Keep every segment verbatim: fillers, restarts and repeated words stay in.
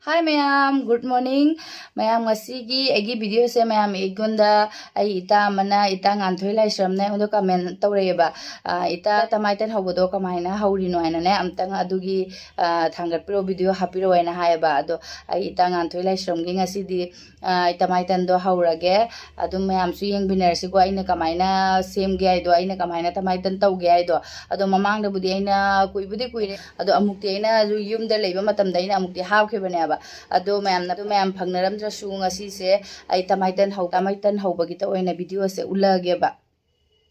Hi ꯃꯌꯥꯝ, good morning. ꯃꯌꯥꯝ, ꯉꯁꯤꯒꯤ ꯑꯩꯒꯤ videoꯁꯦ ꯃꯌꯥꯝ ꯑꯩꯉꯣꯟꯗ ꯑꯩ ꯏꯇꯥ ꯑꯃꯅ, ꯏꯇꯥ ꯉꯥꯟꯊꯣꯏ ꯂꯥꯏꯁ꯭ꯔꯝꯅ ꯑꯩꯉꯣꯟꯗ comment ꯇꯧꯔꯛꯑꯦꯕ꯫ "ꯑ, ꯏꯇꯥ, ꯇꯃꯥꯏꯇꯟ ꯍꯧꯕꯗꯣ ꯀꯃꯥꯏꯅ ꯍꯧꯔꯤꯅꯣ?" ꯍꯥꯏꯅꯅꯦ, ꯑꯝꯇꯪ ꯑꯗꯨꯒꯤ, ꯑ, ꯊꯥꯡꯒꯠꯄꯤꯔꯣ, video ꯍꯥꯞꯄꯤꯔꯣ ꯍꯥꯏꯅ ꯍꯥꯏꯌꯦꯕ꯫ ꯑꯗꯣ ꯑꯩ ꯏꯇꯥ ꯉꯥꯟꯊꯣꯏ ꯂꯥꯏꯁ꯭ꯔꯝꯒꯤ ꯉꯁꯤꯗꯤ, ꯑ, ꯇꯃꯥꯏꯇꯟꯗꯣ ꯍꯧꯔꯒꯦ꯫ ꯑꯗꯨꯝ ꯃꯌꯥꯝꯁꯨ ꯌꯦꯡꯃꯤꯟꯅꯔꯁꯤꯀꯣ, ꯑꯩꯅ ꯀꯃꯥꯏꯅ ꯁꯦꯝꯒꯦ ꯍꯥꯏꯗꯣ, ꯑꯩꯅ ꯀꯃꯥꯏꯅ ꯇꯃꯥꯏꯇꯟ ꯇꯧꯒꯦ ꯍꯥꯏꯗꯣ꯫ ꯑꯗꯣ ꯃꯃꯥꯡꯗꯕꯨꯗꯤ ꯑꯩꯅ, ꯀꯨꯏꯕꯨꯗꯤ ꯀꯨꯏꯔꯦ, ꯑꯗꯣ ꯑꯃꯨꯛꯇꯤ ꯑꯩꯅ ꯌꯨꯝꯗ ꯂꯩꯕ ꯃꯇꯝꯗ ꯑꯩꯅ ꯑꯃꯨꯛꯇꯤ ꯍꯥꯞꯈꯤꯕꯅꯦꯕ꯫ ꯑꯗꯣ ꯃꯌꯥꯝꯅ, ꯑꯗꯣ ꯃꯌꯥꯝ ꯐꯪꯅꯔꯝꯗ꯭ꯔꯁꯨ, ꯉꯁꯤꯁꯦ ꯑꯩ ꯇꯃꯥꯏꯇꯟ ꯍꯧ-, ꯇꯃꯥꯏꯇꯟ ꯍꯧꯕꯒꯤꯇ ꯑꯣꯏꯅ videoꯁꯦ ꯎꯠꯂꯛꯑꯒꯦꯕ꯫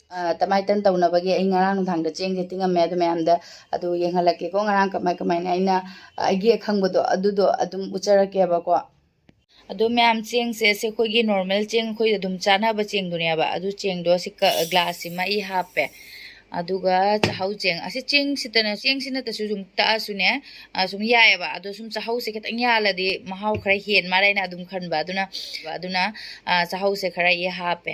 ꯑ, ꯇꯃꯥꯏꯇꯟ ꯇꯧꯅꯕꯒꯤ ꯑꯩ ꯉꯔꯥꯡ ꯅꯨꯡꯗꯥꯡꯗ ꯆꯦꯡꯁꯦ ꯇꯤꯡꯉꯝꯃꯦ꯫ ꯑꯗꯣ ꯃꯌꯥꯝꯗ ꯑꯗꯨ ꯌꯦꯡꯍꯜꯂꯛꯀꯦꯀꯣ, ꯉꯔꯥꯡ ꯀꯃꯥꯏ ꯀꯃꯥꯏꯅ ꯑꯩꯅ, ꯑ, ꯑꯩꯒꯤ ꯑꯈꯪꯕꯗꯣ ꯑꯗꯨꯗꯣ ꯑꯗꯨꯝ ꯎꯠꯆꯔꯛꯀꯦꯕꯀꯣ꯫ ꯑꯗꯣ ꯃꯌꯥꯝ, ꯆꯦꯡꯁꯦ, ꯁꯦ ꯑꯩꯈꯣꯏꯒꯤ normal ꯆꯦꯡ, ꯑꯩꯈꯣꯏ ꯑꯗꯨꯝ ꯆꯥꯅꯕ ꯆꯦꯡꯗꯨꯅꯦꯕ꯫ ꯑꯗꯨ ꯆꯦꯡꯗꯣ ꯁꯤ ꯀ-, glass ꯁꯤꯃ ꯑꯩ ꯍꯥꯞꯄꯦ꯫ ꯑꯗꯨꯒ ꯆꯥꯛꯍꯧ ꯆꯦꯡ, ꯑꯁꯤ ꯆꯦꯡꯁꯤꯇꯅ, ꯆꯦꯡꯁꯤꯅꯇꯁꯨ ꯁꯨꯝ ꯇꯛꯑꯁꯨꯅꯦ, ꯑ, ꯁꯨꯝ ꯌꯥꯏꯑꯕ꯫ ꯑꯗꯣ ꯁꯨꯝ ꯆꯥꯛꯍꯧꯁꯦ ꯈꯤꯇꯪ ꯌꯥꯜꯂꯗꯤ ꯃꯍꯥꯎ ꯈꯔ ꯍꯦꯟ ꯃꯥꯜꯂꯦ ꯍꯥꯏꯅ ꯑꯗꯨꯝ ꯈꯟꯕ꯫ ꯑꯗꯨꯅ, ꯑꯗꯨꯅ, ꯑ, ꯆꯥꯛꯍꯧꯁꯦ ꯈꯔ ꯑꯩ ꯍꯥꯞꯄꯦ꯫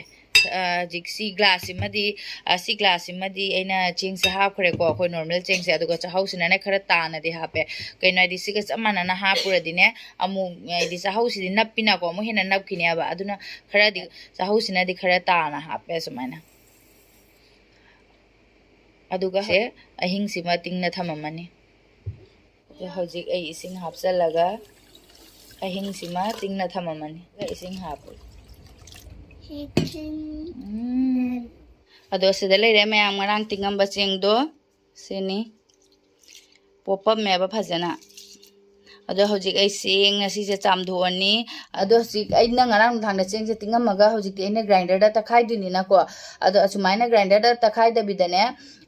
ꯑ, ꯍꯧꯖꯤꯛ ꯁꯤ glass ꯁꯤꯃꯗꯤ, ꯑ, ꯁꯤ glass ꯁꯤꯃꯗꯤ ꯑꯩꯅ ꯆꯦꯡꯁꯦ ꯍꯥꯞꯈ꯭ꯔꯦꯀꯣ, ꯑꯩꯈꯣꯏ normal ꯆꯦꯡꯁꯦ꯫ ꯑꯗꯨꯒ ꯆꯥꯛꯍꯧꯁꯤꯅꯅꯦ ꯈꯔ ꯇꯥꯅꯗꯤ ꯍꯥꯞꯄꯦ꯫ ꯀꯩꯅꯣ ꯍꯥꯏꯗꯤ, ꯁꯤꯒ ꯆꯞ ꯃꯥꯟꯅꯅ ꯍꯥꯞꯄꯨꯔꯗꯤꯅꯦ, ꯑꯃꯨꯛ ꯍꯥꯏꯗꯤ ꯆꯥꯛꯍꯧꯁꯤꯗꯤ ꯅꯞꯄꯤꯅꯀꯣ, ꯑꯃꯨꯛ ꯍꯦꯟꯅ ꯅꯞꯈꯤꯅꯦꯕ꯫ ꯑꯗꯨꯅ ꯈꯔꯗꯤ, ꯆꯥꯛꯍꯧꯁꯤꯅꯗꯤ ꯈꯔ ꯇꯥꯅ ꯍꯥꯞꯄꯦ ꯁꯨꯃꯥꯏꯅ꯫ ꯑꯗꯨꯒ ꯁꯦ ꯑꯍꯤꯡꯁꯤꯃ ꯇꯤꯡꯅ ꯊꯝꯃꯝꯃꯅꯤ꯫ ꯑꯗꯣ ꯍꯧꯖꯤꯛ ꯑꯩ ꯏꯁꯤꯡ ꯍꯥꯞꯆꯜꯂꯒ ꯑꯍꯤꯡꯁꯤꯃ ꯇꯤꯡꯅ ꯊꯝꯃꯝꯃꯅꯤ꯫ ꯑꯗꯨꯒ ꯏꯁꯤꯡ ꯍꯥꯞꯄꯨ꯫ ꯎꯝ꯫ ꯑꯗꯣ ꯁꯤꯗ ꯂꯩꯔꯦ ꯃꯌꯥꯝ, ꯉꯔꯥꯡ ꯇꯤꯡꯉꯝꯕ ꯆꯦꯡꯗꯣ꯫ ꯁꯤꯅꯤ꯫ ꯄꯣꯞꯄꯝꯃꯦꯕ ꯐꯖꯅ꯫ ꯑꯗꯣ ꯍꯧꯖꯤꯛ ꯑꯩ ꯆꯦꯡ ꯉꯁꯤꯁꯦ ꯆꯥꯝꯊꯣꯛꯑꯅꯤ꯫ ꯑꯗꯣ ꯍꯧꯖꯤꯛ ꯑꯩꯅ ꯉꯔꯥꯡ ꯅꯨꯡꯗꯥꯡꯗ ꯆꯦꯡꯁꯦ ꯇꯤꯡꯉꯝꯃꯒ ꯍꯧꯖꯤꯛꯇꯤ ꯑꯩꯅ grinderꯗ ꯇꯛꯈꯥꯏꯗꯣꯏꯅꯤꯅꯀꯣ꯫ ꯑꯗꯣ ꯑꯁꯨꯃꯥꯏꯅ grinderꯗ ꯇꯛꯈꯥꯏꯗꯕꯤꯗꯅꯦ,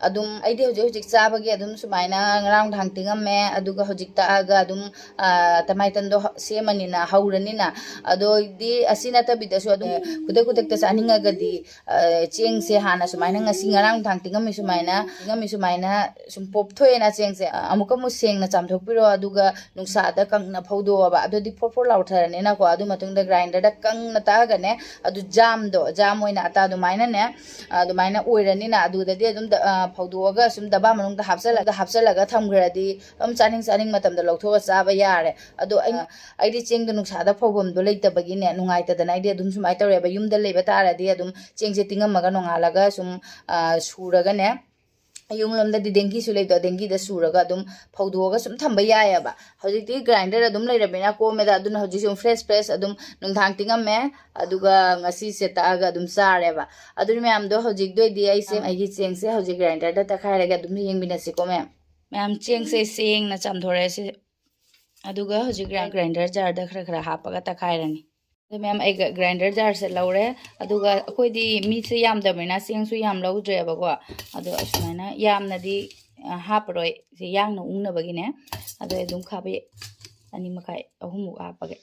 ꯑꯗꯨꯝ ꯑꯩꯗꯤ ꯍꯧꯖꯤꯛ ꯍꯧꯖꯤꯛ ꯆꯥꯕꯒꯤ ꯑꯗꯨꯝ ꯁꯨꯃꯥꯏꯅ ꯉꯔꯥꯡ ꯅꯨꯡꯗꯥꯡ ꯇꯤꯡꯉꯝꯃꯦ, ꯑꯗꯨꯒ ꯍꯧꯖꯤꯛ ꯇꯛꯑꯒ ꯑꯗꯨꯝ, ꯑ, ꯇꯃꯥꯏꯇꯟꯗꯣ ꯍ-, ꯁꯦꯝꯃꯅꯤꯅ, ꯍꯧꯔꯅꯤꯅ꯫ ꯑꯗꯣ ꯑꯩꯗꯤ ꯑꯁꯤ ꯅꯠꯇꯕꯤꯗꯁꯨ ꯑꯗꯨꯝ ꯈꯨꯗꯛ ꯈꯨꯗꯛꯇ ꯆꯥꯅꯤꯡꯉꯒꯗꯤ, ꯑ, ꯆꯦꯡꯁꯦ ꯍꯥꯟꯅ ꯁꯨꯃꯥꯏꯅ ꯉꯁꯤ ꯉꯔꯥꯡ ꯅꯨꯡꯗꯥꯡ ꯇꯤꯡꯉꯝꯃꯤ ꯁꯨꯃꯥꯏꯅ, ꯇꯤꯡꯉꯝꯃꯤ ꯁꯨꯃꯥꯏꯅ ꯁꯨꯝ ꯄꯣꯞꯊꯣꯛꯑꯦꯅ ꯆꯦꯡꯁꯦ, ꯑ, ꯑꯃꯨꯛꯀ ꯑꯃꯨꯛ ꯁꯦꯡꯅ ꯆꯥꯝꯊꯣꯛꯄꯤꯔꯣ꯫ ꯑꯗꯨꯒ ꯅꯨꯡꯁꯥ ꯑꯗ ꯀꯪꯅ ꯐꯧꯗꯣꯛꯑꯕ, ꯑꯗꯨꯗꯤ ꯐꯣꯔ ꯐꯣꯔ ꯂꯥꯎꯊꯔꯅꯤꯅꯀꯣ꯫ ꯑꯗꯨ ꯃꯇꯨꯡꯗ ꯒ꯭ꯔꯥꯏꯟꯗꯔꯗ ꯀꯪꯅ ꯇꯛꯑꯒꯅꯦ, ꯑꯗꯨ ꯖꯥꯝꯗꯣ, ꯖꯥꯝ ꯑꯣꯏꯅ ꯑꯇꯥ ꯑꯗꯨꯃꯥꯏꯅꯅꯦ, ꯑꯗꯨꯃꯥꯏꯅ ꯑꯣꯏꯔꯅꯤꯅ꯫ ꯑꯗꯨꯗꯗꯤ ꯑꯗꯨꯝ ꯗ- ꯑ, ꯐꯧꯗꯣꯛꯑꯒ ꯁꯨꯝ ꯗꯕꯥ ꯃꯅꯨꯡꯗ ꯍꯥꯞꯆꯜꯂꯒ, ꯍꯥꯞꯆꯜꯂꯒ ꯊꯝꯈ꯭ꯔꯗꯤ ꯑꯗꯨꯝ ꯆꯥꯅꯤꯡ ꯆꯥꯅꯤꯡ ꯃꯇꯝꯗ ꯂꯧꯊꯣꯛꯑ ꯆꯥꯕ ꯌꯥꯔꯦ꯫ ꯑꯗꯣ ꯑꯩ, ꯑꯩꯗꯤ ꯆꯦꯡꯗꯣ ꯅꯨꯡꯁꯥꯗ ꯐꯧꯐꯝꯗꯣ ꯂꯩꯇꯕꯒꯤꯅꯦ, ꯅꯨꯡꯉꯥꯏꯇꯗꯅ ꯑꯩꯗꯤ ꯑꯗꯨꯝ ꯁꯨꯃꯥꯏꯅ ꯇꯧꯔꯦꯕ꯫ ꯌꯨꯝꯗ ꯂꯩꯕ ꯇꯥꯔꯗꯤ ꯑꯗꯨꯝ ꯆꯦꯡꯁꯦ ꯇꯤꯡꯉꯝꯃꯒ ꯅꯣꯡꯉꯥꯜꯂꯒ ꯁꯨꯝ, ꯑ, ꯁꯨꯔꯒꯅꯦ, ꯌꯨꯝꯂꯣꯝꯗꯗꯤ ꯗꯦꯡꯒꯤꯁꯨ ꯂꯩꯕꯗꯣ, ꯗꯦꯡꯒꯤꯗ ꯁꯨꯔꯒ ꯑꯗꯨꯝ ꯐꯧꯗꯣꯛꯑꯒ ꯁꯨꯝ ꯊꯝꯕ ꯌꯥꯏꯑꯕ꯫ ꯍꯧꯖꯤꯛꯇꯤ ꯒ꯭ꯔꯥꯏꯟꯗꯔ ꯑꯗꯨꯝ ꯂꯩꯔꯕꯅꯤꯅ ꯀꯣꯝꯃꯦꯗ꯫ ꯑꯗꯨꯅ ꯍꯧꯖꯤꯛꯁꯨ ꯐ꯭ꯔꯦꯁ ꯐ꯭ꯔꯦꯁ ꯑꯗꯨꯝ ꯅꯨꯡꯗꯥꯡ ꯇꯤꯡꯉꯝꯃꯦ, ꯑꯗꯨꯒ ꯉꯁꯤꯁꯦ ꯇꯛꯑꯒ ꯑꯗꯨꯝ ꯆꯥꯔꯦꯕ꯫ ꯑꯗꯨꯅ ꯃꯌꯥꯝꯗꯣ, ꯍꯧꯖꯤꯛꯇꯣꯏꯗꯤ ꯑꯩꯁꯦ ꯑꯩꯒꯤ ꯆꯦꯡꯁꯦ ꯍꯧꯖꯤꯛ ꯒ꯭ꯔꯥꯏꯟꯗꯔꯗ ꯇꯛꯈꯥꯏꯔꯒ ꯑꯗꯨꯝ ꯌꯦꯡꯃꯤꯟꯅꯁꯤꯀꯣ ꯃꯌꯥꯝ꯫ ꯃꯌꯥꯝ, ꯆꯦꯡꯁꯦ ꯁꯦꯡꯅ ꯆꯥꯝꯊꯣꯔꯛꯑꯦ ꯁꯤ꯫ ꯑꯗꯨꯒ ꯍꯧꯖꯤꯛ ꯒ꯭ꯔꯥꯏꯟꯗꯔ ꯖꯥꯔꯗ ꯈꯔ ꯈꯔ ꯍꯥꯞꯄꯒ ꯇꯛꯈꯥꯏꯔꯅꯤ꯫ ꯑꯗꯣ ꯃꯌꯥꯝ, ꯑꯩ ꯒ꯭ꯔꯥꯏꯟꯗꯔ ꯖꯥꯔꯁꯦ ꯂꯧꯔꯦ꯫ ꯑꯗꯨꯒ ꯑꯩꯈꯣꯏꯗꯤ ꯃꯤꯁꯦ ꯌꯥꯝꯗꯕꯅꯤꯅ ꯆꯦꯡꯁꯨ ꯌꯥꯝ ꯂꯧꯗ꯭ꯔꯦꯕꯀꯣ꯫ ꯑꯗꯣ ꯑꯁꯨꯃꯥꯏꯅ ꯌꯥꯝꯅꯗꯤ, ꯑ, ꯍꯥꯞꯄꯔꯣꯏ, ꯁꯤ ꯌꯥꯡꯅ ꯎꯪꯅꯕꯒꯤꯅꯦ꯫ ꯑꯗꯣ ꯑꯩ ꯑꯗꯨꯝ ꯈꯥꯕꯩ ꯑꯅꯤ ꯃꯈꯥꯏ, ꯑꯍꯨꯝꯃꯨꯛ ꯍꯥꯞꯄꯒꯦ꯫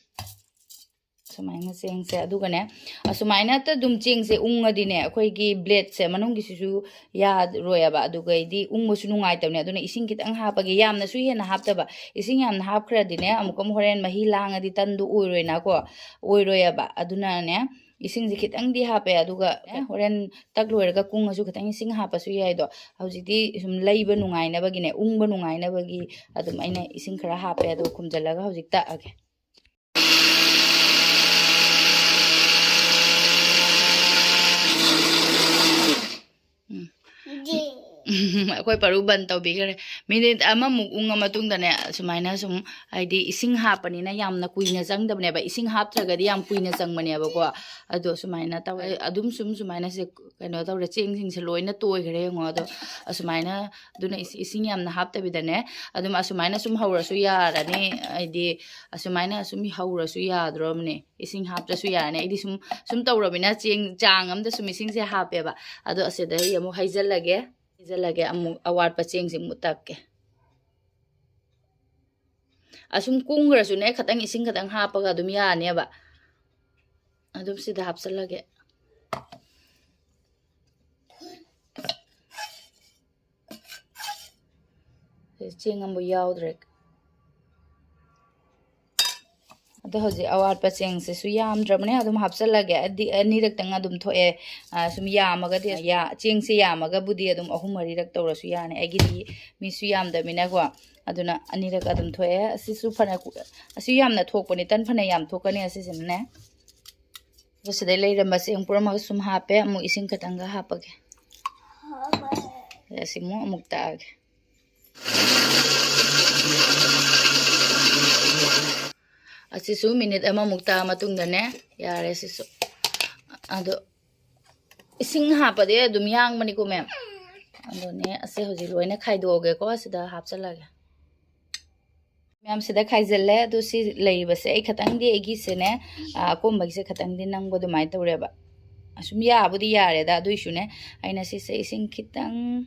ꯁꯨꯃꯥꯏꯅ ꯆꯦꯡꯁꯦ꯫ ꯑꯗꯨꯒꯅꯦ, ꯑꯁꯨꯃꯥꯏꯅꯇ ꯑꯗꯨꯝ ꯆꯦꯡꯁꯦ ꯎꯪꯉꯗꯤꯅꯦ, ꯑꯩꯈꯣꯏꯒꯤ ꯕ꯭ꯂꯦꯗꯁꯦ ꯃꯅꯨꯡꯒꯤꯁꯤꯁꯨ ꯌꯥꯔꯣꯏꯑꯕ꯫ ꯑꯗꯨꯒꯩꯗꯤ ꯎꯪꯕꯁꯨ ꯅꯨꯡꯉꯥꯏꯇꯕꯅꯦ꯫ ꯑꯗꯨꯅ ꯏꯁꯤꯡ ꯈꯤꯇꯪ ꯍꯥꯞꯄꯒꯦ, ꯌꯥꯝꯅꯁꯨ ꯍꯦꯟꯅ ꯍꯥꯞꯇꯕ꯫ ꯏꯁꯤꯡ ꯌꯥꯝꯅ ꯍꯥꯞꯈ꯭ꯔꯗꯤꯅꯦ, ꯑꯃꯨꯛꯀ ꯑꯃꯨꯛ ꯍꯣꯔꯦꯟ ꯃꯍꯤ ꯂꯥꯡꯉꯗꯤ ꯇꯟꯗꯣ ꯑꯣꯏꯔꯣꯏꯅꯀꯣ, ꯑꯣꯏꯔꯣꯏꯑꯕ꯫ ꯑꯗꯨꯅꯅꯦ, ꯏꯁꯤꯡꯁꯦ ꯈꯤꯇꯪꯗꯤ ꯍꯥꯞꯄꯦ꯫ ꯑꯗꯨꯒ ꯍꯣꯔꯦꯟ ꯇꯛ ꯂꯣꯏꯔꯒ ꯀꯨꯡꯉꯁꯨ ꯈꯤꯇꯪ ꯏꯁꯤꯡ ꯍꯥꯞꯄꯁꯨ ꯌꯥꯏꯗꯣ꯫ ꯍꯧꯖꯤꯛꯇꯤ ꯁꯨꯝ ꯂꯩꯕ ꯅꯨꯡꯉꯥꯏꯅꯕꯒꯤꯅꯦ, ꯎꯪꯕ ꯅꯨꯡꯉꯥꯏꯅꯕꯒꯤ ꯑꯗꯨꯝ ꯑꯩꯅ ꯏꯁꯤꯡ ꯈꯔ ꯍꯥꯞꯄꯦ꯫ ꯑꯗꯨꯒ ꯈꯨꯝꯖꯤꯜꯂꯒ ꯍꯧꯖꯤꯛ ꯇꯛꯑꯒꯦ꯫ ꯎꯝ꯫ ꯑꯩꯈꯣꯏ ꯄꯔꯨ ꯕꯟ ꯇꯧꯕꯤꯈ꯭ꯔꯦ꯫ ꯃꯤꯅꯤꯠ ꯑꯃꯃꯨꯛ ꯎꯪꯉ ꯃꯇꯨꯡꯗꯅꯦ, ꯁꯨꯃꯥꯏꯅ ꯁꯨꯝ, ꯍꯥꯏꯗꯤ ꯏꯁꯤꯡ ꯍꯥꯞꯄꯅꯤꯅ ꯌꯥꯝꯅ ꯀꯨꯏꯅ ꯆꯪꯗꯕꯅꯦꯕ꯫ ꯏꯁꯤꯡ ꯍꯥꯞꯇ꯭ꯔꯒꯗꯤ ꯌꯥꯝ ꯀꯨꯏꯅ ꯆꯪꯕꯅꯦꯕꯀꯣ꯫ ꯑꯗꯣ ꯁꯨꯃꯥꯏꯅ ꯇꯧꯋꯦ꯫ ꯑꯗꯨꯝ ꯁꯨꯝ ꯁꯨꯃꯥꯏꯅ ꯁꯦ ꯀꯩꯅꯣ ꯇꯧꯔꯦ, ꯆꯦꯡꯁꯤꯡꯁꯦ ꯂꯣꯏꯅ ꯇꯣꯏꯈ꯭ꯔꯦ, ꯌꯦꯡꯉꯣ꯫ ꯑꯗꯣ ꯑꯁꯨꯃꯥꯏꯅ, ꯑꯗꯨꯅ ꯏꯁ-, ꯏꯁꯤꯡ ꯌꯥꯝꯅ ꯍꯥꯞꯇꯕꯤꯗꯅꯦ, ꯑꯗꯨꯝ ꯑꯁꯨꯃꯥꯏꯅ ꯁꯨꯝ ꯍꯧꯔꯁꯨ ꯌꯥꯔꯅꯤ꯫ ꯍꯥꯏꯗꯤ ꯑꯁꯨꯃꯥꯏꯅ ꯁꯨꯝ ꯍꯧꯔꯁꯨ ꯌꯥꯗ꯭ꯔꯣꯕꯅꯦ, ꯏꯁꯤꯡ ꯍꯥꯞꯇ꯭ꯔꯁꯨ ꯌꯥꯔꯅꯤ꯫ ꯑꯩꯗꯤ ꯁꯨꯝ, ꯁꯨꯝ ꯇꯧꯔꯕꯅꯤꯅ ꯆꯦꯡ ꯆꯥꯡ ꯑꯃꯗ ꯁꯨꯝ ꯏꯁꯤꯡꯁꯦ ꯍꯥꯞꯄꯦꯕ꯫ ꯑꯗꯣ ꯑꯁꯤꯗ ꯑꯩ ꯑꯃꯨꯛ ꯍꯩꯖꯜꯂꯒꯦ, ꯍꯩꯖꯜꯂꯒꯦ꯫ ꯑꯃꯨꯛ ꯑꯋꯥꯠꯄ ꯆꯦꯡꯁꯦ ꯑꯃꯨꯛ ꯇꯛꯀꯦ꯫ ꯑꯁꯨꯝ ꯀꯨꯡꯈ꯭ꯔꯁꯨꯅꯦ, ꯈꯤꯇꯪ ꯏꯁꯤꯡ ꯈꯤꯇꯪ ꯍꯥꯞꯄꯒ ꯑꯗꯨꯝ ꯌꯥꯅꯦꯕ꯫ ꯑꯗꯨꯝ ꯁꯤꯗ ꯍꯥꯞꯆꯜꯂꯒꯦ꯫ ꯁꯤ ꯆꯦꯡ ꯑꯃꯕꯨ ꯌꯥꯎꯗ꯭ꯔꯦ꯫ ꯑꯗꯣ ꯍꯧꯖꯤꯛ ꯑꯋꯥꯠꯄ ꯆꯦꯡꯁꯤꯁꯨ ꯌꯥꯝꯗ꯭ꯔꯕꯅꯦ, ꯑꯗꯨꯝ ꯍꯥꯞꯆꯜꯂꯒꯦ꯫ ꯑꯗꯤ ꯑꯅꯤꯔꯛꯇꯪ ꯑꯗꯨꯝ ꯊꯣꯛꯑꯦ꯫ ꯑ, ꯁꯨꯝ ꯌꯥꯝꯃꯒꯗꯤ, ꯌꯥ-, ꯆꯦꯡꯁꯦ ꯌꯥꯝꯃꯒꯕꯨꯗꯤ ꯑꯗꯨꯝ ꯑꯍꯨꯝ ꯃꯔꯤꯔꯛ ꯇꯧꯔꯁꯨ ꯌꯥꯅꯤ꯫ ꯑꯩꯒꯤꯗꯤ ꯃꯤꯁꯨ ꯌꯥꯝꯗꯕꯅꯤꯅꯀꯣ꯫ ꯑꯗꯨꯅ ꯑꯅꯤꯔꯛ ꯑꯗꯨꯝ ꯊꯣꯛꯑꯦ꯫ ꯑꯁꯤꯁꯨ ꯐꯅ ꯀꯨ-, ꯑꯁꯤ ꯌꯥꯝꯅ ꯊꯣꯛꯄꯅꯤ, ꯇꯟ ꯐꯅ ꯌꯥꯝ ꯊꯣꯛꯀꯅꯤ ꯑꯁꯤꯁꯤꯅꯅꯦ꯫ ꯑꯗꯣ ꯁꯤꯗꯩ ꯂꯩꯔꯝꯕ ꯆꯦꯡ ꯄꯨꯝꯅꯃꯛ ꯁꯨꯝ ꯍꯥꯞꯄꯦ꯫ ꯑꯃꯨꯛ ꯏꯁꯤꯡ ꯈꯤꯇꯪꯒ ꯍꯥꯞꯄꯒꯦ꯫ ꯑꯁꯤ ꯑꯃꯨꯛ, ꯑꯃꯨꯛ ꯇꯛꯑꯒꯦ꯫ ꯑꯁꯤꯁꯨ ꯃꯤꯅꯤꯠ ꯑꯃꯃꯨꯛ ꯇꯛꯑ ꯃꯇꯨꯡꯗꯅꯦ, ꯌꯥꯔꯦ ꯁꯤꯁꯨ꯫ ꯑꯗꯣ ꯏꯁꯤꯡ ꯍꯥꯞꯄꯗꯤ ꯑꯗꯨꯝ ꯌꯥꯡꯕꯅꯤꯀꯣ, ꯃꯦꯝ꯫ ꯑꯗꯨꯅꯦ, ꯑꯁꯤ ꯍꯧꯖꯤꯛ ꯂꯣꯏꯅ ꯈꯥꯏꯗꯣꯛꯑꯒꯦꯀꯣ, ꯁꯤꯗ ꯍꯥꯞꯆꯜꯂꯒꯦ꯫ ꯃꯌꯥꯝꯁꯤꯗ ꯈꯥꯏꯖꯤꯜꯂꯦ꯫ ꯑꯗꯨ ꯁꯤ ꯂꯩꯔꯤꯕꯁꯦ ꯑꯩ ꯈꯇꯪꯗꯤ, ꯑꯩꯒꯤꯁꯦꯅꯦ, ꯑ, ꯑꯀꯣꯟꯕꯒꯤꯁꯦ ꯈꯇꯪꯗꯤ ꯅꯪꯕ ꯑꯗꯨꯃꯥꯏꯅ ꯇꯧꯔꯦꯕ꯫ ꯑꯁꯨꯝ ꯌꯥꯕꯨꯗꯤ ꯌꯥꯔꯦꯗ, ꯑꯗꯨꯏꯁꯨꯅꯦ, ꯑꯩꯅ ꯁꯤꯁꯦ ꯏꯁꯤꯡ ꯈꯤꯇꯪ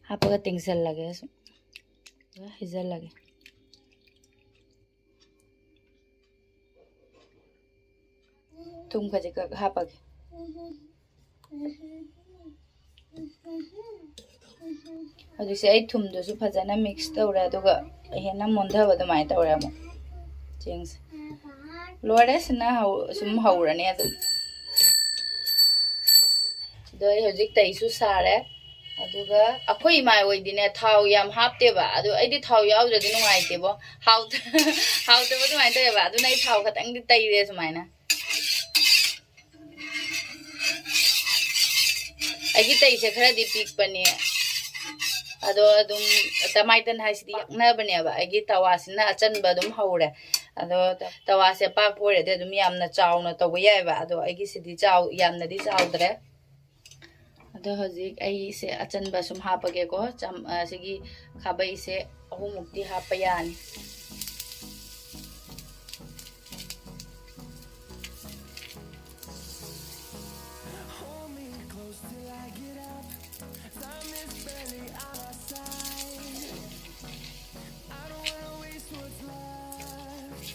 ꯍꯥꯞꯄꯒ ꯇꯦꯡꯁꯤꯜꯂꯒꯦ, ꯁꯨꯝ ꯍꯩꯖꯤꯜꯂꯒꯦ꯫ ꯊꯨꯝ ꯈꯖꯤꯛꯈꯛ ꯍꯥꯞꯄꯒꯦ꯫ ꯍꯧꯖꯤꯛꯁꯦ ꯑꯩ ꯊꯨꯝꯗꯨꯁꯨ ꯐꯖꯅ ꯃꯤꯛꯁ ꯇꯧꯔꯦ, ꯑꯗꯨꯒ ꯍꯦꯟꯅ ꯃꯨꯟꯊꯕ ꯑꯗꯨꯃꯥꯏꯅ ꯇꯧꯔꯦ ꯑꯃꯨꯛ ꯆꯦꯡꯁꯦ꯫ ꯂꯣꯏꯔꯦ, ꯁꯤꯅ ꯍꯧ-, ꯁꯨꯝ ꯍꯧꯔꯅꯤ ꯑꯗꯨꯝ꯫ ꯑꯗꯣ ꯑꯩ ꯍꯧꯖꯤꯛ ꯇꯩꯁꯨ ꯁꯥꯔꯦ꯫ ꯑꯗꯨꯒ ꯑꯩꯈꯣꯏ ꯏꯃꯥ ꯍꯣꯏꯗꯤꯅꯦ, ꯊꯥꯎ ꯌꯥꯝ ꯍꯥꯞꯇꯦꯕ꯫ ꯑꯗꯣ ꯑꯩꯗꯤ ꯊꯥꯎ ꯌꯥꯎꯗ꯭ꯔꯗꯤ ꯅꯨꯡꯉꯥꯏꯇꯦꯕꯣ꯫ ꯍꯥꯎꯇ-, ꯍꯥꯎꯇꯕ ꯑꯗꯨꯃꯥꯏꯅ ꯇꯧꯋꯦꯕ꯫ ꯑꯗꯨꯅ ꯑꯩ ꯊꯥꯎ ꯈꯇꯪꯗꯤ ꯇꯩꯔꯦ ꯁꯨꯃꯥꯏꯅ꯫ ꯑꯩꯒꯤ ꯇꯩꯁꯦ ꯈꯔꯗꯤ ꯄꯤꯛꯄꯅꯦ꯫ ꯑꯗꯣ ꯑꯗꯨꯝ ꯇꯃꯥꯏ ꯇꯟ ꯍꯥꯏꯁꯤꯗꯤ ꯌꯥꯛꯅꯕꯅꯦꯕ꯫ ꯑꯩꯒꯤ ꯇꯋꯥꯁꯤꯅ ꯑꯆꯟꯕ ꯑꯗꯨꯝ ꯍꯧꯔꯦ꯫ ꯑꯗꯣ ꯇꯋꯥꯁꯦ ꯄꯥꯛꯄ ꯑꯣꯏꯔꯗꯤ ꯑꯗꯨꯝ ꯌꯥꯝꯅ ꯆꯥꯎꯅ ꯇꯧꯕ ꯌꯥꯏꯑꯕ꯫ ꯑꯗꯣ ꯑꯩꯒꯤꯁꯤꯗꯤ ꯆꯥꯎ-, ꯌꯥꯝꯅꯗꯤ ꯆꯥꯎꯗ꯭ꯔꯦ꯫ ꯑꯗꯣ ꯍꯧꯖꯤꯛ ꯑꯩꯁꯦ ꯑꯆꯟꯕ ꯁꯨꯝ ꯍꯥꯞꯄꯒꯦꯀꯣ꯫ ꯆꯝ-, ꯑ, ꯁꯤꯒꯤ ꯈꯥꯕꯩꯁꯦ ꯑꯍꯨꯝꯃꯨꯛꯇꯤ ꯍꯥꯞꯄ ꯌꯥꯅꯤ꯫ Hold me close till I get up. Time is barely on our side. I don't wanna waste what's left.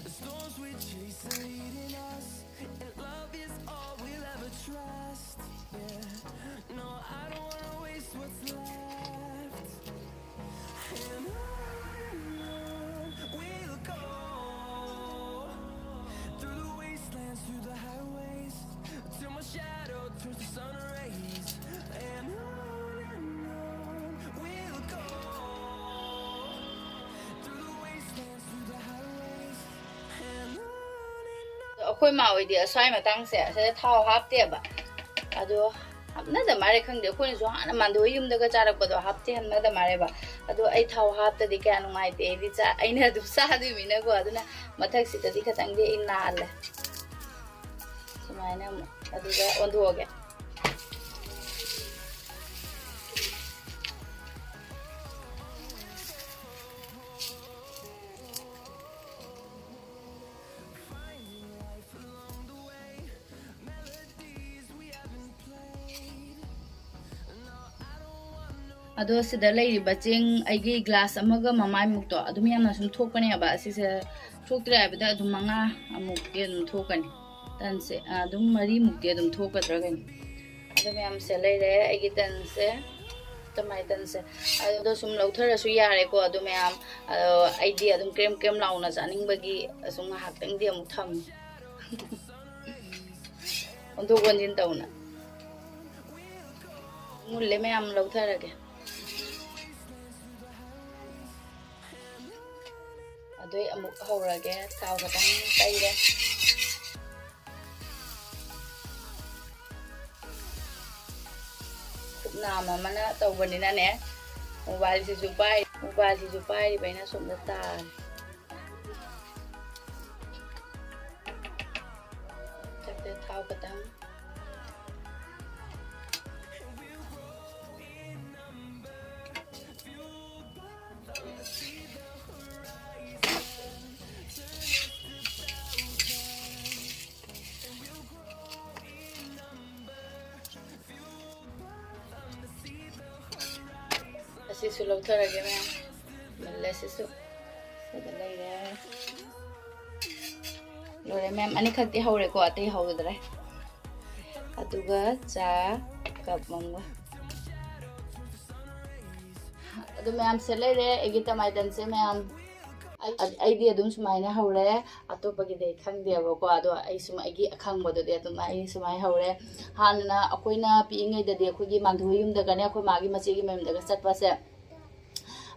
The storms we chase are leading us, and love is all we'll ever trust. Yeah, no, I don't wanna waste what's left. And on ꯑꯩꯈꯣꯏ ꯃꯥ ꯍꯣꯏꯗꯤ ꯑꯁ꯭ꯋꯥꯏ ꯃꯇꯥꯡꯁꯦ ꯁꯤꯗ ꯊꯥꯎ ꯍꯥꯞꯇꯦꯕ꯫ ꯑꯗꯣ ꯍꯥꯞꯅꯗ ꯃꯥꯜꯂꯦ, ꯈꯪꯗꯦ, ꯑꯩꯈꯣꯏꯅꯁꯨ ꯍꯥꯟꯅ ꯃꯥꯟꯗꯣꯏ ꯌꯨꯝꯗꯒ ꯆꯥꯔꯛꯄꯗꯣ ꯍꯥꯞꯇꯦ, ꯍꯥꯞꯅꯗ ꯃꯥꯜꯂꯦꯕ꯫ ꯑꯗꯣ ꯑꯩ ꯊꯥꯎ ꯍꯥꯞꯇꯗꯤ ꯀꯌꯥ ꯅꯨꯡꯉꯥꯏꯇꯦ, ꯑꯩꯗꯤ ꯆꯥ ꯑꯩꯅ ꯑꯗꯨꯝ ꯆꯥꯗꯣꯏꯃꯤꯅꯀꯣ꯫ ꯑꯗꯨꯅ ꯃꯊꯛꯁꯤꯗꯗꯤ ꯈꯤꯇꯪꯗꯤ ꯑꯩ ꯅꯥꯜꯂꯦ꯫ ꯁꯨꯃꯥꯏꯅ ꯑꯃꯨꯛ ꯑꯗꯨꯒ ꯑꯣꯟꯊꯣꯛꯑꯒꯦ꯫ ꯑꯗꯣ ꯁꯤꯗ ꯂꯩꯔꯤꯕ ꯆꯦꯡ ꯑꯩꯒꯤ ꯒ꯭ꯂꯥꯁ ꯑꯃꯒ ꯃꯃꯥꯏꯃꯨꯛꯇꯣ ꯑꯗꯨꯝ ꯌꯥꯝꯅ ꯁꯨꯝ ꯊꯣꯛꯀꯅꯦꯕ꯫ ꯑꯁꯤꯁꯦ ꯊꯣꯛꯇ꯭ꯔꯦ ꯍꯥꯏꯕꯗ ꯑꯗꯨꯝ ꯃꯉꯥ ꯑꯃꯨꯛꯇꯤ ꯑꯗꯨꯝ ꯊꯣꯛꯀꯅꯤ꯫ ꯇꯟꯁꯦ ꯑꯗꯨꯝ ꯃꯔꯤꯃꯨꯛꯇꯤ ꯑꯗꯨꯝ ꯊꯣꯛꯀꯗ꯭ꯔꯥ ꯀꯩꯅꯣ꯫ ꯑꯗꯨ ꯃꯌꯥꯝꯁꯦ ꯂꯩꯔꯦ ꯑꯩꯒꯤ ꯇꯟꯁꯦ, ꯇꯃꯥꯏ ꯇꯟꯁꯦ꯫ ꯑꯗꯨꯗꯣ ꯁꯨꯝ ꯂꯧꯊꯔꯁꯨ ꯌꯥꯔꯦꯀꯣ꯫ ꯑꯗꯨ ꯃꯌꯥꯝ, ꯑꯗꯣ ꯑꯩꯗꯤ ꯑꯗꯨꯝ ꯀ꯭ꯔꯦꯝ ꯀ꯭ꯔꯦꯝ ꯂꯥꯎꯅ ꯆꯥꯅꯤꯡꯕꯒꯤ ꯑꯁꯨꯝ ꯉꯥꯏꯍꯥꯛꯇꯪꯗꯤ ꯑꯃꯨꯛ ꯊꯝꯃꯤ꯫ ꯑꯣꯟꯊꯣꯛ ꯑꯣꯟꯁꯤꯟ ꯇꯧꯅ꯫ ꯃꯨꯜꯂꯦ ꯃꯌꯥꯝ, ꯂꯧꯊꯔꯒꯦ꯫ ꯑꯗꯨꯏ ꯑꯃꯨꯛ ꯍꯧꯔꯒꯦ꯫ ꯊꯥꯎ ꯈꯤꯇꯪ ꯇꯩꯔꯦ꯫ ꯈꯨꯠꯅꯥꯝ ꯑꯃꯅ ꯇꯧꯕꯅꯤꯅꯅꯦ, ꯃꯣꯕꯥꯏꯜꯁꯤꯁꯨ ꯄꯥꯏ ꯃꯣꯕꯥꯏꯜꯁꯤꯁꯨ ꯄꯥꯏꯔꯤꯕ ꯑꯩꯅ ꯁꯣꯝꯗ ꯇꯥꯔꯦ꯫ ꯆꯠꯂꯦ ꯊꯥꯎ ꯈꯤꯇꯪ꯫ ꯑꯁꯤꯁꯨ ꯂꯧꯊꯔꯒꯦ ꯃꯌꯥꯝ꯫ ꯃꯨꯜꯂꯦ ꯁꯤꯁꯨ꯫ ꯁꯤꯗ ꯂꯩꯔꯦ꯫ ꯂꯣꯏꯔꯦ ꯃꯌꯥꯝ, ꯑꯅꯤꯈꯛꯇꯤ ꯍꯧꯔꯦꯀꯣ, ꯑꯇꯩ ꯍꯧꯗ꯭ꯔꯦ꯫ ꯑꯗꯨꯒ ꯆꯥ ꯀꯞ ꯑꯃꯒ꯫ ꯑꯗꯨ ꯃꯌꯥꯝꯁꯦ ꯂꯩꯔꯦ ꯑꯩꯒꯤ ꯇꯃꯥꯏꯇꯟꯁꯦ ꯃꯌꯥꯝ꯫ ꯑꯩ-, ꯑꯩꯗꯤ ꯑꯗꯨꯝ ꯁꯨꯃꯥꯏꯅ ꯍꯧꯔꯦ, ꯑꯇꯣꯞꯄꯒꯤꯗꯤ ꯑꯩ ꯈꯪꯗꯦꯕꯀꯣ꯫ ꯑꯗꯣ ꯑꯩ ꯁꯨꯝ ꯑꯩꯒꯤ ꯑꯈꯪꯕꯗꯨꯗꯤ ꯑꯗꯨꯝ ꯑꯩ ꯁꯨꯃꯥꯏꯅ ꯍꯧꯔꯦ꯫ ꯍꯥꯟꯅ ꯑꯩꯈꯣꯏꯅ ꯄꯤꯛꯏꯉꯩꯗꯗꯤ ꯑꯩꯈꯣꯏꯒꯤ ꯃꯥꯟꯗꯨ ꯍꯣꯏ ꯌꯨꯝꯗꯒꯅꯦ, ꯑꯩꯈꯣꯏ ꯃꯥꯒꯤ ꯃꯆꯦꯒꯤ ꯃꯌꯨꯝꯗꯒ ꯆꯠꯄꯁꯦ,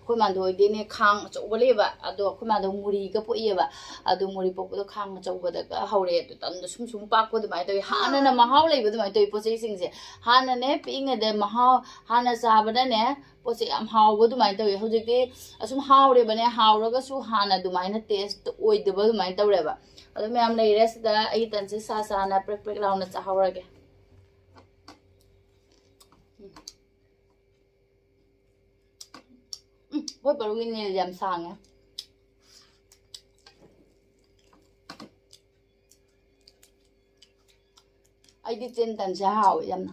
ꯑꯩꯈꯣꯏ ꯃꯥꯗꯣ ꯍꯣꯏꯗꯤꯅꯦ ꯈꯥꯡ ꯑꯆꯧꯕ ꯂꯩꯌꯦꯕ, ꯑꯗꯣ ꯑꯩꯈꯣꯏ ꯃꯥꯗꯣ ꯃꯨꯔꯤꯒ ꯄꯣꯛꯏꯌꯦꯕ꯫ ꯑꯗꯣ ꯃꯨꯔꯤ ꯄꯣꯛꯄꯗꯣ ꯈꯥꯡ ꯑꯆꯧꯕꯗꯒ ꯍꯧꯔꯦ, ꯑꯗꯨ ꯇꯝꯗ ꯁꯨꯝ ꯁꯨꯝ ꯄꯥꯛꯄ ꯑꯗꯨꯃꯥꯏꯅ ꯇꯧꯋꯤ꯫ ꯍꯥꯟꯅꯅ ꯃꯍꯥꯎ ꯂꯩꯕ ꯑꯗꯨꯃꯥꯏꯅ ꯇꯧꯋꯤ ꯄꯣꯠ ꯆꯩꯁꯤꯡꯁꯦ꯫ ꯍꯥꯟꯅꯅꯦ ꯄꯤꯛꯏꯉꯩꯗ ꯃꯍꯥꯎ, ꯍꯥꯟꯅ ꯆꯥꯕꯗꯅꯦ ꯄꯣꯠꯁꯦ ꯌꯥꯝ ꯍꯥꯎꯕ ꯑꯗꯨꯃꯥꯏꯅ ꯇꯧꯋꯤ꯫ ꯍꯧꯖꯤꯛꯇꯤ ꯑꯁꯨꯝ ꯍꯥꯎꯔꯦꯕꯅꯦ, ꯍꯥꯎꯔꯒꯁꯨ ꯍꯥꯟꯅ ꯑꯗꯨꯃꯥꯏꯅ ꯇꯦꯁ ꯑꯣꯏꯗꯕ ꯑꯗꯨꯃꯥꯏꯅ ꯇꯧꯔꯦꯕ꯫ ꯑꯗꯨ ꯃꯌꯥꯝ ꯂꯩꯔꯦ ꯁꯤꯗ꯫ ꯑꯩꯒꯤ ꯇꯟꯁꯦ ꯁꯥ ꯁꯥꯅ ꯄ꯭ꯔꯦꯛ ꯄ꯭ꯔꯦꯛ ꯂꯥꯎꯅ ꯆꯥꯍꯧꯔꯒꯦ꯫ ꯎꯝ, ꯑꯩꯈꯣꯏ ꯄꯔꯨꯒꯤ ꯅꯦꯜꯁꯦ ꯌꯥꯝ ꯁꯥꯡꯉꯦ꯫ ꯑꯩꯗꯤ ꯆꯦꯟ ꯇꯟꯁꯦ ꯍꯥꯎꯋꯦ ꯌꯥꯝꯅ꯫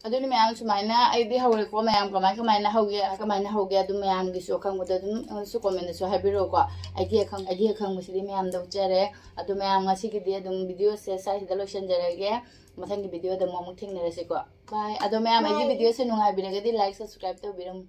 ꯑꯗꯨꯅꯤ ꯃꯌꯥꯝ, ꯁꯨꯃꯥꯏꯅ ꯑꯩꯗꯤ ꯍꯧꯔꯦꯀꯣ꯫ ꯃꯌꯥꯝ ꯀꯃꯥꯏ ꯀꯃꯥꯏꯅ ꯍꯧꯒꯦ, ꯀꯃꯥꯏꯅ ꯍꯧꯒꯦ, ꯑꯗꯨ ꯃꯌꯥꯝꯒꯤꯁꯨ ꯑꯈꯪꯕꯗꯣ ꯑꯗꯨꯝ ꯑꯩꯉꯣꯟꯗꯁꯨ ꯀꯣꯃꯦꯟꯗꯁꯨ ꯍꯥꯏꯕꯤꯔꯛꯑꯣꯀꯣ꯫ ꯑꯩꯗꯤ ꯑꯈꯪ-, ꯑꯩꯗꯤ ꯑꯈꯪꯕꯁꯤꯗꯤ ꯃꯌꯥꯝꯗ ꯎꯠꯆꯔꯦ꯫ ꯑꯗꯨ ꯃꯌꯥꯝ, ꯉꯁꯤꯒꯤꯗꯤ ꯑꯗꯨꯝ ꯚꯤꯗꯤꯑꯣꯁꯦ ꯁ꯭ꯋꯥꯏꯁꯤꯗ ꯂꯣꯏꯁꯤꯟꯖꯔꯒꯦ꯫ ꯃꯊꯪꯒꯤ ꯚꯤꯗꯤꯑꯣꯗ ꯑꯃꯨꯛ, ꯑꯃꯨꯛ ꯊꯦꯡꯅꯔꯁꯤꯀꯣ꯫ ꯕꯥꯏ꯫ ꯑꯗꯣ ꯃꯌꯥꯝ, ꯑꯩꯒꯤ ꯚꯤꯗꯤꯑꯣꯁꯦ ꯅꯨꯡꯉꯥꯏꯕꯤꯔꯒꯗꯤ ꯂꯥꯏꯛ, ꯁꯕꯁꯀ꯭ꯔꯥꯏꯕ ꯇꯧꯕꯤꯔꯝꯃꯨ꯫